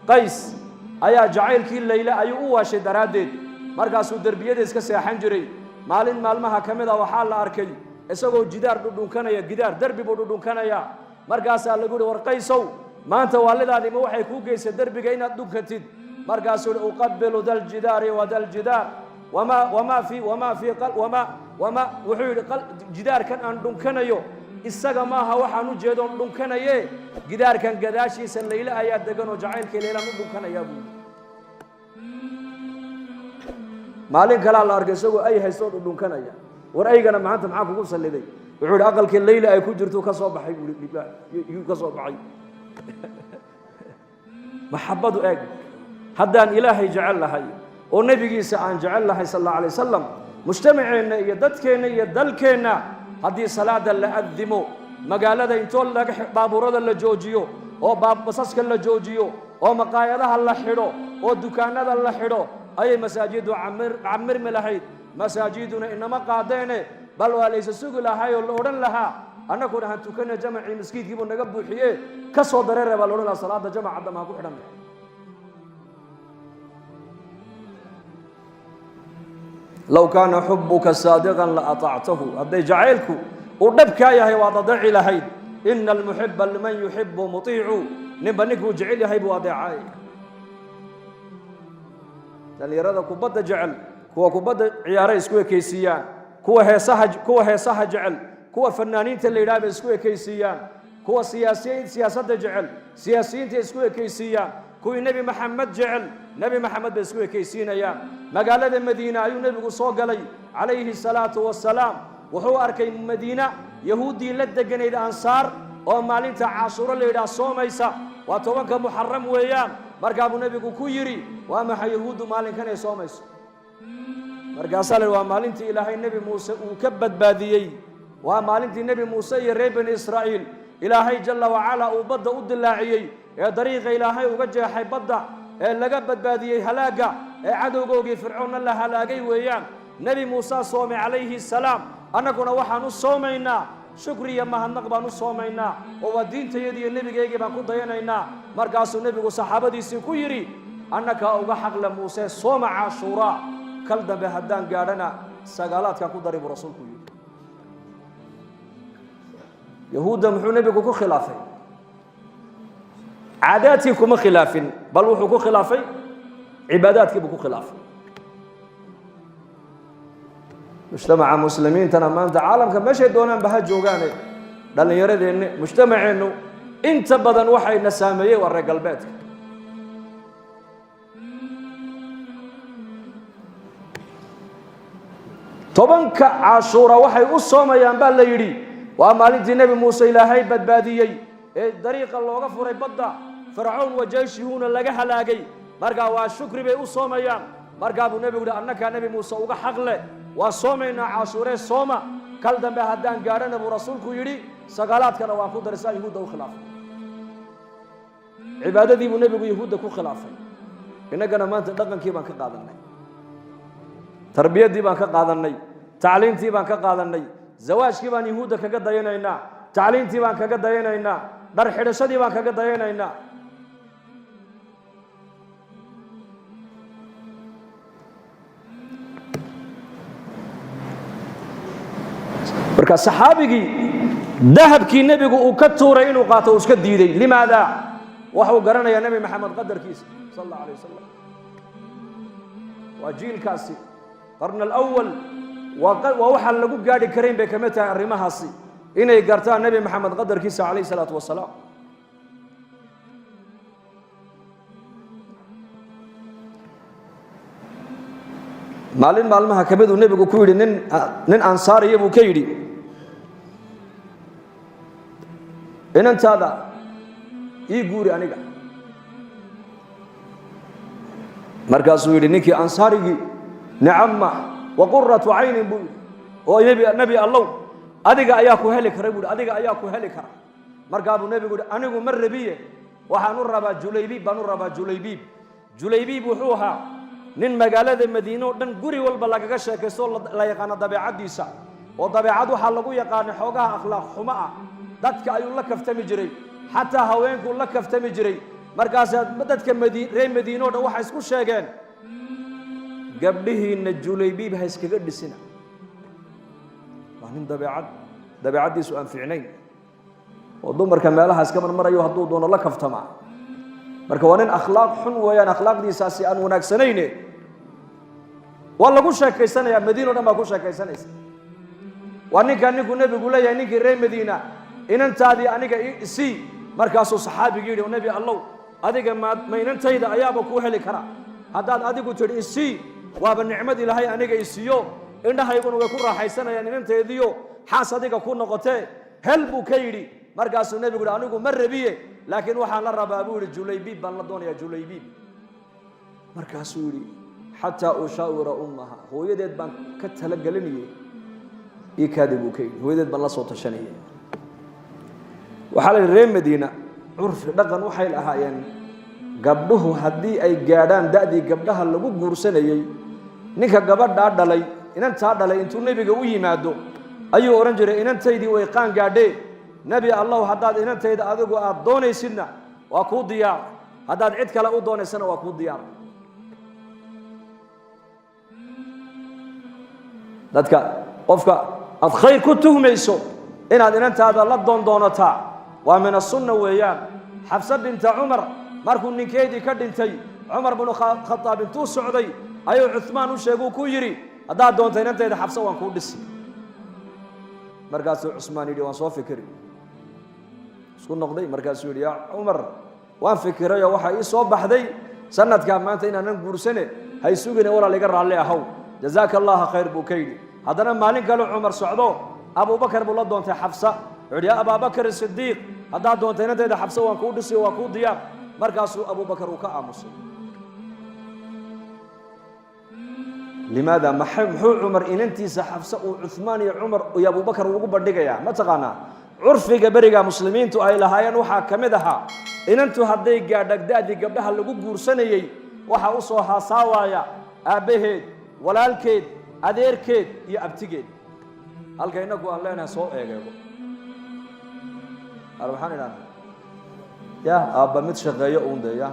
Qays ayaa jacaylkii Leyle ayuu u waashay daraaddeed, markaasuu derbiyada iska seexan jiray. Maalin maalmaha ka mid a waxaa la arkay isagoo jidaar dhudhunkanaya, gidaar derbi buu dhudhunkanayaa. Markaasaa lagu yihi, war Qaysow, maanta waalidaadima waxay kuu geysay derbiga inaad dhunkatid? Markaasuu yihi, uqabilu da ljidaari wa da ljidaar wamaa wamaa fi wamaa fii wamaa wamaa. Wuxuu yidhi, jidaarkan aan dhunkanayo isaga maaha waxaan u jeedoon dhunkanaye, gidaarkan gadaashiisa Layle ayaa degan oo jacaylkii Laylaan u dhunkanayaa buu yidhi. Maalin kalaa la arkay isagoo ay haystoo dhudhunkanaya. War aygana maanta maxaa kugu salliday? Wuxuu yidhi, aqalkii Layla ay ku jirto ka soo baxay buu yuu ka soo baxay. Maxabbadu eeg, haddaan Ilaahay jecel lahay oo Nebigiisa aan jecel lahay sal allahu alay wasalam, mujtamaceenna iyo dadkeenna iyo dalkeenna haddii salaada la addimo, magaalada intoo laga baabuurada la joojiyo oo basaska la joojiyo oo maqaayadaha la xidho oo dukaanada la xidho, ayay masaajiddu camirmi lahayd. Masaajiduna inama qaadeene, bal waa laysa sugi lahay oo la odhan lahaa, annaguna han tukana, jamacii maskiidkii buu naga buuxiye, ka soo dareere baa la odhan lahaa, salaada jamaca dama ha ku xidhan. Low kaana xubuka saadiqan la aطactahu, hadday jacaylku uu dhabkaa yahay, waad adeeci lahayd. Ina almuxiba liman yuxibu muطiicu. Ninba ninkuu jecel yahay buu adeecay. Dhallinyarada kubadda jecel, kuwa kubadda ciyaaray isku ekaysiiyaan, kuwa heesaha jecel, kuwa fanaaniinta la yidhaha bay isku ekaysiiyaan, kuwa siyaasiyiin siyaasadda jecel siyaasiyiinta isku ekaysiiyaan, kuwii Nebi Maxamed jecel Nebi Maxamed bay isku ekaysiinayaan. Magaalada Madiina ayuu Nebigu soo galay calayhi salaatu wasalaam. Wuxuu arkay Madiina yahuuddii la deganayd Ansaar oo maalinta Caashuuro la yidhaah soomaysa, waa 10-ka Muxaram weeyaan. Markaa buu Nebigu ku yidhi, waa maxay yahuuddu maalinkan ay soomayso? Markaasaa la yidhi, waa maalintii Ilaahay Nebi Muuse uu ka badbaadiyey, waa maalintii Nebi Muuse iyo reer Bani Israa'iil Ilaahay jalla wacalaa uu badda u dilaaciyey ee dariiqa Ilaahay uga jeexay badda ee laga badbaadiyey halaagga ee cadowgoogii Fircoonna la halaagay weeyaan. Nebi Muuse soomay calayhi salaam, annaguna waxaan u soomaynaa shukri iyo mahadnaq baan u soomaynaa, oo waa diintayadii iyo nebigaygii baan ku dayanaynaa. Markaasuu Nebigu saxaabadiisii ku yidhi, annakaa uga xaqle Muuse sooma Caashuuraa, kal dambe haddaan gaadhana sagaalaadkaan ku daray, buu rasuulku yidhi. Yahuudda muxuu nebigu ku khilaafay? Caadaadkii kuma khilaafin, bal wuxuu ku khilaafay cibaadaadkii buu ku khilaafay. Mujtamaca muslimiintana maanta caalamka meeshay doonaanba ha joogaane, dhallinyaradeenni, mujtamaceennu inta badan waxayna saameeyey waa reer galbeedka. Tobanka Cashuura waxay u soomayaan baa la yidhi waa maalintii Nebi Muuse Ilaahay badbaadiyey ee dariiqa looga furay badda, Fircawn wa jeyshihuuna laga halaagay. Markaa waa shukri bay u soomayaan. Markaa buu nebigu yihi, annakaa Nebi Muuse uga xaq leh, waa soomaynaa Cashuuree, sooma. Kal dambe haddaan gaadhana, buu rasuulku yidhi, sagaalaadkana waan ku daray, saa Yuhuudda u khilaafay. Cibaadadii buu nebigu Yahuudda ku khilaafay. Innagana maanta dhaqankii baan ka qaadanay, tarbiyaddii baan ka qaadanay, tacliintii baan ka qaadanay, zawaajkii baan Yahuudda kaga dayanaynaa, tacliintii baan kaga dayanaynaa, dhar xidhashadii baan kaga dayanaynaa. Marka saxaabigii dahabkii nebigu uu ka tuuray inuu qaato uu iska diiday. Limaada? Waxuu garanayaa Nebi Maxamed qadarkiisa sal allahu alayh wasalam. Waa jiilkaasi qarn alawal, waa waxaan lagu gaadhi karayn bay kamid tahay arrimahaasi, inay gartaan Nebi Maxamed qadarkiisa calayh isalaatu wasalaam. Maalin maalmaha ka miduu nebigu ku yidhi nin ansaariya buu ka yidhi, inantaada ii guuri aniga. Markaasuu yidhi ninkii ansaarigii, nicama wa quratu caynin, buu yidhi, oo nebi Allow, adiga ayaa ku heli kara, buu yidhi, adiga ayaa ku heli kara. Markaa buu nebigu yidhi, anigu ma rabiye, waxaan u rabaa Julaybiib baan u rabaa. Julaybiib, Julaybiib wuxuu ahaa nin magaalada Madiine oo dhan guri walba lagaga sheekaysto, la yaqaano dabeecaddiisa, oo dabeecad waxaa lagu yaqaanay xoogaha akhlaaq xumo ah. Dadka ayuu la kaftami jiray, xataa haweenkuu la kaftami jiray. Markaasaa dadka reer Madiine o dhan waxay isku sheegeen, gabdhihiinna Julaybiib ha iskaga dhisina, waa nin dabeecaddiisu aan fiicnayn oo dumarka meelaha iska marmarayo, hadduu doono la kaftamaa. Marka waa nin akhlaaq xun weeyaan, akhlaaqdiisaasi aan wanaagsanayne. Waa lagu sheekaysanayaa, Madiina o dhan baa ku sheekaysanaysa. Waa ninkaa ninkuu nebigu leeyahay, ninkii reer Madiina, inantaadii aniga isii. Markaasuu saxaabigii yidhi, nebi Allow, adiga ma inantayda ayaaba kuu heli kara? Haddaad adigu tidhi isii, waaba nicmad Ilaahay aniga isiiyo, indhahayguna way ku raaxaysanayaan inanteediyo xaas adiga ku noqotee, hel, buu ka yidhi. Markaasuu nebigu yidhi, anigu ma rabiye, laakiin waxaan la rabaa, buu yidhi, Julaybiib baan la doonayaa, Julaybiib. Markaasuu yidhi, xataa ushaawira ummaha, hooyadeed baan ka talagelinayey, ii kaadi, buu ka yidhi, hooyadeed baan la soo tashanayay. Waxaa la yidhi reer Madiina curfi dhaqan waxay lahaayeen, gabdhuhu haddii ay gaadhaan da'dii gabdhaha lagu guursanayey, ninka gabadhaa dhalay, inantaa dhalay, intuu nebiga u yimaado ayuu odhan jiray, inantaydii way qaan gaadhee, nebi Allow, haddaad inantayda adigu aad doonaysidna waa kuu diyaar, haddaad cid kale u doonaysana waa kuu diyaar. Dadka qofka aad khayr ku tuhmayso inaad inantaada la doondoonataa waa min asunna weeyaan. Xafsa binta Cumar markuu ninkeedii ka dhintay, Cumar binu Khadaab intuu socday ayuu Cuhmaan u sheeguu ku yidhi, haddaad doonto inantayda Xafsa waan kuu dhisi. Markaasuu Cusmaan yidhi, waan soo fikiri, isku noqday. Markaasuu yidhi, yaa Cumar, waan fikirayoo waxaa ii soo baxday sanadkaa maanta inaanan guursane, hay sugine, walaal iga raalli ahow, jazaaka allaha khayr, buu ka yidhi. Haddana maalin kale Cumar socdo, Abubakar buu la doontay Xafsa. Wuxu yidhi, yaa Abaabakar Sidiiq, haddaad doonto inantayda Xafsa waan kuu dhisiyo, waa kuu diyaar. Markaasuu Abubakar uu ka aamusay. Limaada? Muxuu Cumar inantiisa Xafsa uu Cuhmaan iyo Cumar iyo Abubakar ugu bandhigayaa? Ma taqaanaa? Curfiga beriga muslimiintu ay lahaayeen waxaa ka mid ahaa, inantu hadday gaadha da'dii gabdhaha lagu guursanayey, waxaa u soo haasaawaaya aabbaheed, walaalkeed, adeerkeed iyo abtigeed. Halka innagu aan leenahay soo eegeego. Ar maxaan idhahnaa? Ya aabba mid shaqeeyo uun dee, ya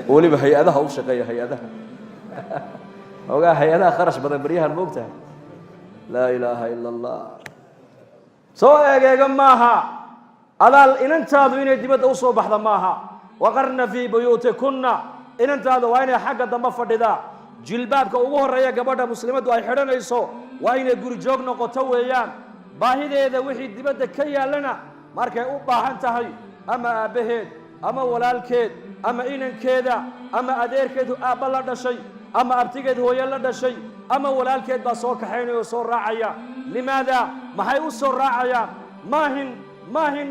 weliba hay-adaha u shaqeeya, hay-adaha ogaa, hay-adaha kharash badan baryahan, moogtahay. Laa ilaaha ila allah. Soo eegeega maaha. Adaal inantaadu inay dibadda u soo baxda maaha. Waqarna fii buyuutikunna. Inantaadu waa inay xagga dambe fadhidaa. Jilbaabka ugu horreeya gabadha muslimaddu ay xidhanayso waa inay gurijoog noqoto weeyaan. Baahideeda wixii dibadda ka yaallana, markay u baahan tahay, ama aabbaheed ama walaalkeed ama inankeeda ama adeerkeed aabba la dhashay ama abtigeed hooye la dhashay. Ama walaalkeed baa soo kaxaynaya oo soo raacaya. Limaada? Maxay u soo raacayaan? Maahin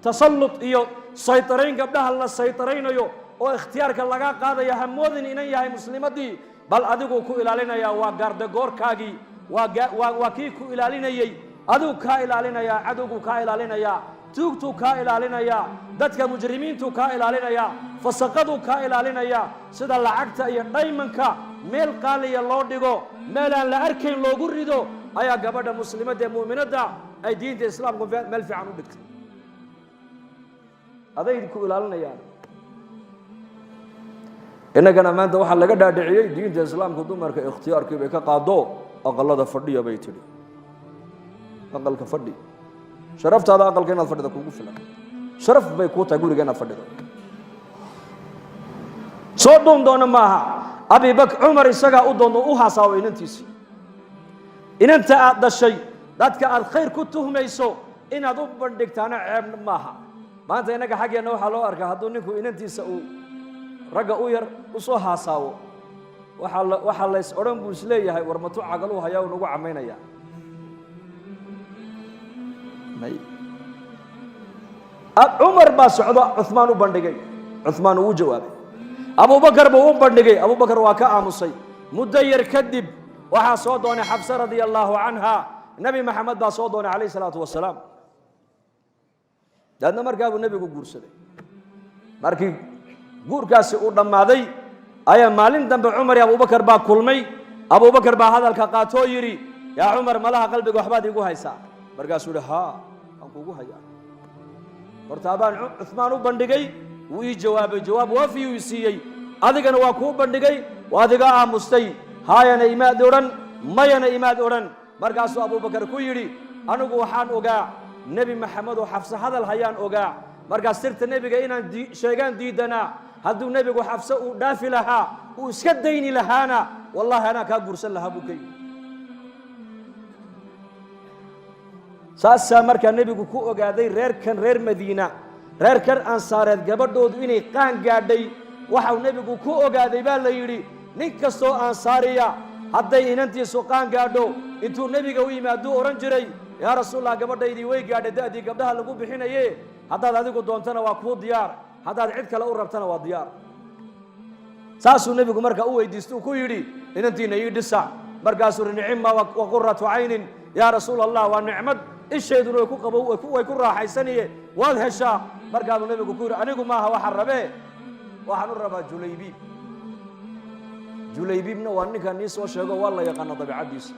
tasallut iyo saytarayn gabdhaha la saytaraynayo oo ikhtiyaarka laga qaadaya. Hamoodin inan yahay muslimaddii, bal adiguu ku ilaalinayaa. Waa gaardagoorkaagii, waa kii ku ilaalinayey. Adigu kaa ilaalinayaa, cadowguu kaa ilaalinayaa, tuugtuu kaa ilaalinayaa, dadka mujrimiintuu kaa ilaalinayaa, fasaqaduu kaa ilaalinayaa. Sida lacagta iyo dhaymanka meel qaaliya loo dhigo, meel aan la arkayn loogu rido, ayaa gabadha muslimadda ee mu'minadda ay diinta islaamku meel fiican u dhigtay. Aday ku ilaalinayaan. Innagana maanta waxaa laga dhaadhiciyey diinta islaamku dumarka ikhtiyaarkii bay ka qaado, aqalada fadhiya bay tidhi. Aqalka fadhi, sharaftaada aqalka inaad fadhida kugu filan. Sharaf bay kuu tahay guriga inaad fadhido. Soo dhuun doono maaha. Abibakr, Cumar isagaa u doono, u hasaawo inantiisii. Inanta aad dhashay, dadka aad khayr ku tuhmayso inaad u bandhigtaana ceeb maaha. Maanta innaga xaggeenna waxaa loo arkaa hadduu ninku inantiisa uu ragga u yar u soo haasaawo, waxaa lays odhan buu isleeyahay, war matu cagaluu hayaa uu nagu camaynaya. May, Cumar baa socdo, Cuhmaan u bandhigay. Cuhmaan uu u jawaabay. Abubakar buu u bandhigay, Abubakar waa ka aamusay. Muddo yar kadib waxaa soo doonay Xabse radia allaahu canha. Nebi Maxamed baa soo doonay calayh salaatu wasalaam. Daadna markaa buu nebigu guursaday. Markii guurkaasi uu dhammaaday ayaa maalin dambe Cumar iyo Abubakar baa kulmay. Abubakar baa hadalka qaatoo yidhi, "Yaa Cumar, malaha qalbiga waxbaad iigu haysaa." Markaasuu yihi, "Haa, waan kuugu hayaa. Horta abaan Cuhmaan u bandhigay, wuu ii jawaabay, jawaab waafiyuu i siiyey. Adigana waa kuu bandhigay, waad iga aamustay. Haayana imaad odhan, mayana imaad odhan." Markaasuu Abubakar ku yidhi, "Anigu waxaan ogaa Nebi Maxamed oo Xafse hadal hayaan ogaa. Markaas sirta nebiga inaan sheegaan diidanaa. Hadduu nebigu Xafse uu dhaafi lahaa, uu iska dayni lahaana, wallahi anaa kaa guursan lahaa," buu ka yidhi. Saasaa markaa nebigu ku ogaaday reerkan reer Madiina, reerkan Ansaareed, gabadhoodu inay qaan gaadhay. Waxau nebigu ku ogaaday baa la yidhi, nin kastoo Ansaariya hadday inantiisu qaan gaadho, intuu nebiga u yimaaduu odhan jiray, "Yaa Rasuulallah, gabadhaydii way gaadhay da'dii gabdhaha lagu bixinaye. Haddaad adigu doontana waa kuu diyaar, haddaad cid kale u rabtana waa diyaar." Saasuu nebigu markaa u weydiistuu ku yidhi, "Inantiina ii dhisa." Markaasuu yidhi, "Nicima wa quratu caynin, yaa Rasuul Allah, waa nicmad ishayduna way ku qabo, way ku raaxaysaniye, waad heshaa." Markaabuu nebigu ku yidhi, "Anigu maaha waxaan rabee, waxaan u rabaa Julaybiib." Julaybiibna waa ninkaan nii soo sheego, waa la yaqaana dabeicaddiisa.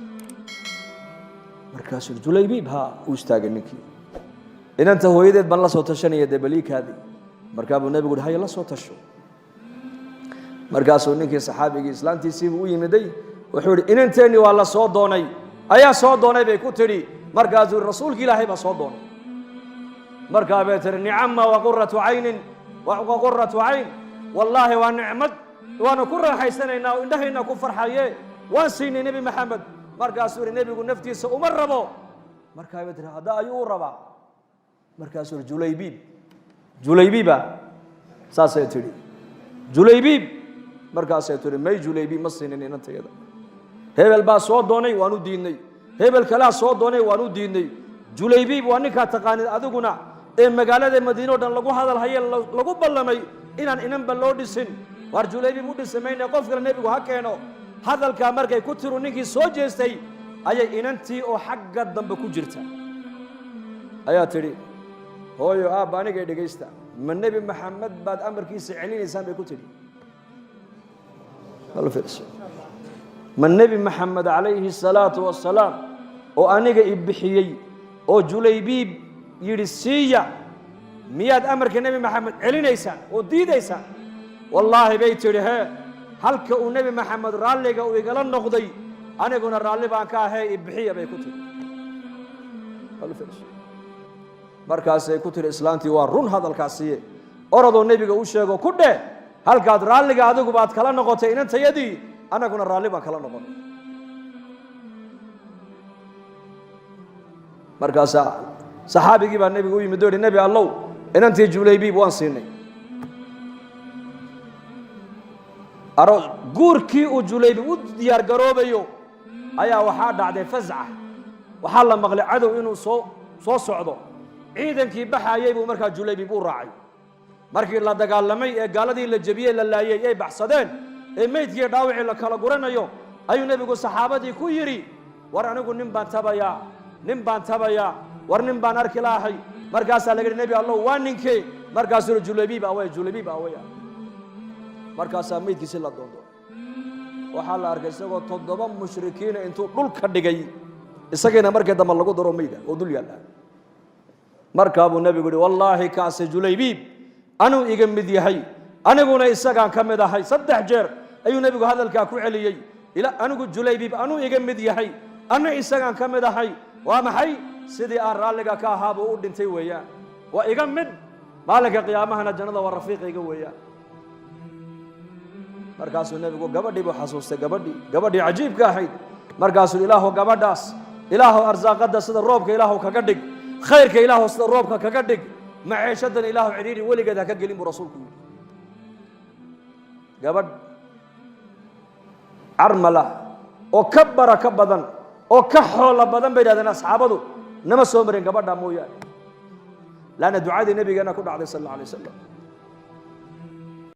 Markaasuu yidhi, "Julaybiib?" Haa. U istaagay ninkii. "Inanta hooyadeed baan la soo tashanaya dee, baliikaadii." Markaa buu nebigu yidhi, "Haya, la soo tasho." Markaasuu ninkii saxaabigii islaantiisiibuu u yimiday. Wuxuu yidhi, "Inanteennii waa la soo doonay." "Ayaa soo doonay?" bay ku tidhi. Markaasuu yidhi, "Rasuulki Ilaahay baa soo doonay." Markaa bay tihi, "Nicama wa quratu caynin, wa quratu cayn, wallaahi waa nicmad, waanu ku raaxaysanaynaa oo indhahayna ku farxaye, waan siinay Nebi Maxamed." Markaasuu yidhi, "Nebigu naftiisa uma rabo." Markaa bay tihi, "Hadda ayuu u rabaa?" Markaasuu yidhi, "Julaybiib." "Julaybiiba?" saasay tidhi. "Julaybiib." Markaasay tihi, "May, Julaybiib ma siinin inantayada. Hebel baa soo doonay, waan u diidnay. Hebel kalaa soo doonay, waan u diidnay. Julaybiib waa ninkaa taqaanid adiguna ee magaalada Madiine o dhan lagu hadal haye, lagu ballamay inaan inanba loo dhisin. Waar Julaybiib u dhisi mayne, qof kale nebigu ha keeno." Hadalkaa markay ku tiru ninkii soo jeestay, ayay inantii oo xagga dambe ku jirta ayaa tidhi, "Hooyo, aabba, anigay dhegaysta. Ma Nebi Maxamed baad amarkiisa celinaysaan?" bay ku tidhi. Bal fiirso. "Ma Nebi Maxamed calayhi salaatu wasalaam oo aniga i bixiyey oo Julaybiib yidhi siiya, miyaad amarka Nebi Maxamed celinaysaan oo diidaysaan?" "Wallaahi," bay tidhi, "hee, halka uu Nebi Maxamed raalliga uu igala noqday, aniguna raalli baan ka ahee, i bixiya," bay ku tidhi. Bal fiirso. Markaasay ku tidhi islaantii, "Waa run hadalkaasiye, orodoo nebiga u sheego, ku dheh halkaad raalliga adigu baad kala noqotay inantayadii, annaguna raalli baan kala noqonay." Markaasaa saxaabigii baa nebiga u yimid oo yidhi, "Nebi Allow, inantii Julaybiib waan siinay." Aro guurkii uu Julaybiib u diyaar garoobayo ayaa waxaa dhacday fasca. Waxaa la maqlay cadow inuu soo socdo. Ciidankii baxayey buu markaa Julaybiib u raacay. Markii la dagaalamay ee gaaladii la jebiyey, la laayey, ay baxsadeen, ee meydkii dhaawicii la kala guranayo, ayuu nebigu saxaabadii ku yidhi: "War anigu nin baan tabayaa, nin baan tabayaa, war nin baan arki lahay." Markaasaa laga yidhi: "Nebi Allow, waa ninkee?" Markaasuu yidhi: "Julaybiib awaya, Julaybiib awaya." Markaasaa meydkiisi la doondo. Waxaa la arkay isagoo toddoba mushrikiina intuu dhulka dhigay, isagiina markii dambe lagu daro meyda oo dul yaalla. Markaa buu nebigu yihi: "Wallaahi, kaase Julaybiib anuu iga mid yahay, aniguna isagaan ka mid ahay." Saddex jeer ayuu nebigu hadalkaa ku celiyey: "Anigu Julaybiib anuu iga mid yahay, anna isagaan ka mid ahay." Waa maxay? Sidii aan raalliga ka ahaa buu u dhintay weeyaan. Waa iga mid, maalinka qiyaamahana jannada waa rafiiqayga weeyaan. Markaasuu nebigu gabadhii buu xasuustay, gabadhii cajiibka ahayd. Markaasuu: "Ilaahu gabadhaas, Ilaahu arsaaqadda sida roobka Ilaahu kaga dhig, khayrka Ilaahu sida roobka kaga dhig, maceeshadan Ilaahu cidhiidhi weligeed ha ka gelin," buu rasuulku yidhi. Gabadh carmala oo ka barako badan oo ka xoolo badan, bay yidhahdeen asxaabadu, nama soo marin gabadha mooyaane, laanna ducadii nabigeena ku dhacday, sal alla alay wasalam.